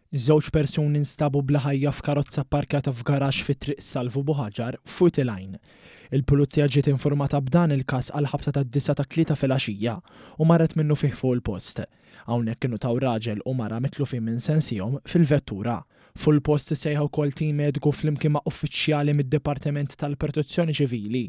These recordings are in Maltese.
Żewġ persuni nstabu bla ħajja f'karozza pparkjata f'garaxx fi Triq Salvu Buħaġar, f'Wied il-Għajn. Il-Pulizija ġiet infurmata b'dan il-każ għall-ħabta tad-disgħa tat-Tlieta filgħaxija u marret minnufih fuq il-post. Hawnhekk innutaw raġel u mara mitlufin minn sensihom fil-vettura. Fuq il-post issejjaħ ukoll tim mediku flimkien ma' uffiċjali mid-Dipartiment tal-Protezzjoni Ċivili.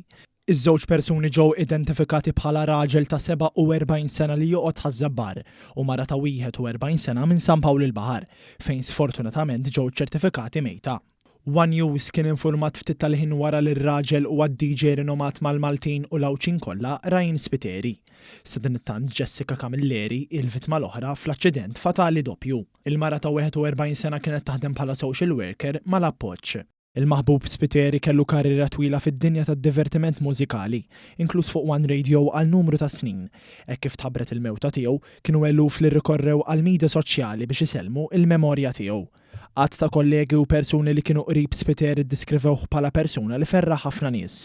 Iż-żewġ persuni ġew identifikati bħala raġel ta' 47 sena li joqgħod Ħaż-Żabbar u mara ta' 41 sena minn San Pawl il-Baħar, fejn sfortunatament ġew iċċertifikati mejta. One News kien infurmat ftit tal-ħin wara li r-raġel huwa d-DJ rinomat mal-Maltin u l-Għawdxin kollha, Ryan Spiteri. Sadanittant Jessica Camilleri hi l-vittma l-oħra fl-aċċident fatali doppju. Il-mara ta' 41 sena kienet taħdem bħala social worker mal-Appoġġ. Il-maħbub Spiteri kellu karriera twila fid-dinja tad-divertiment mużikali, inkluż fuq One Radio għal numru ta' snin. Hekk kif tħabbret il-mewta tiegħu, kienu eluf li rrikorrew għall-media soċjali biex isellmu l-memorja tiegħu. Għadd ta' kollegi u persuni li kienu qrib Spiteri ddiskrivewh bħala persuna li ferraħ ħafna nies.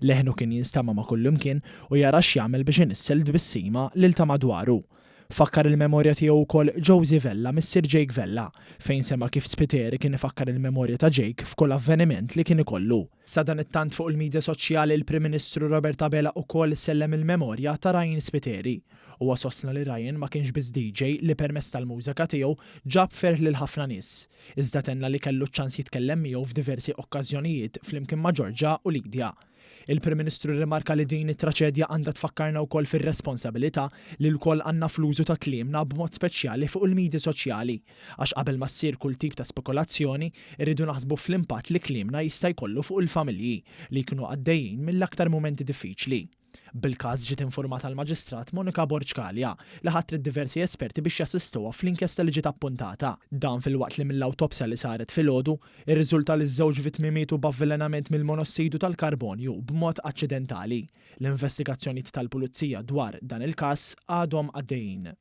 Leħnu kien jinstama' ma' kullimkien u jara x'jagħmel biex inissel tbissima lil ta' madwaru. Fakkar il-memorja tiegħu wkoll Josie Vella, missier Jake Vella, fejn sema' kif Spiteri kien ifakkar il-memorja ta' Jake f'kull avveniment li kien ikollu. Sadanittant fuq il-midja soċjali l-Prim Ministru Robert Abela ukoll sellem il-memorja ta' Ryan Spiteri. Huwa sostna li Ryan ma kienx biss DJ li permezz tal-mużika tiegħu ġab ferħ lil ħafna nies, iżda tenna li kellu ċ-ċans jitkellem miegħu f'diversi okkażjonijiet flimkien ma' Georgia u Lydia. Il-Prim Ministru rrimarka li din it-traċedja għandha tfakkarna wkoll fir-responsabilità li lkoll għandna fl-użu ta' kliemna b'mod speċjali fuq il-midja soċjali, għax qabel ma ssir kull tip ta' spekulazzjoni, irridu naħsbu fl-impatt li kliemna jista' jkollu fuq il-familji li jkunu għaddejjin mill-aktar mumenti diffiċli. Bil-każ ġiet infurmata l-Maġistrat Monica Borg Calha, li ħatret diversi esperti biex jassistuha fl-inkjesta li ġiet appuntata. Dan filwaqt li mill-awtopsja li saret filgħodu, irriżulta li ż-żewġ vittmi mietu b'avvelenament mill-monossidu tal-karbonju b'mod aċċidentali. L-investigazzjonijiet tal-Pulizija dwar dan il-każ għadhom għaddejjin.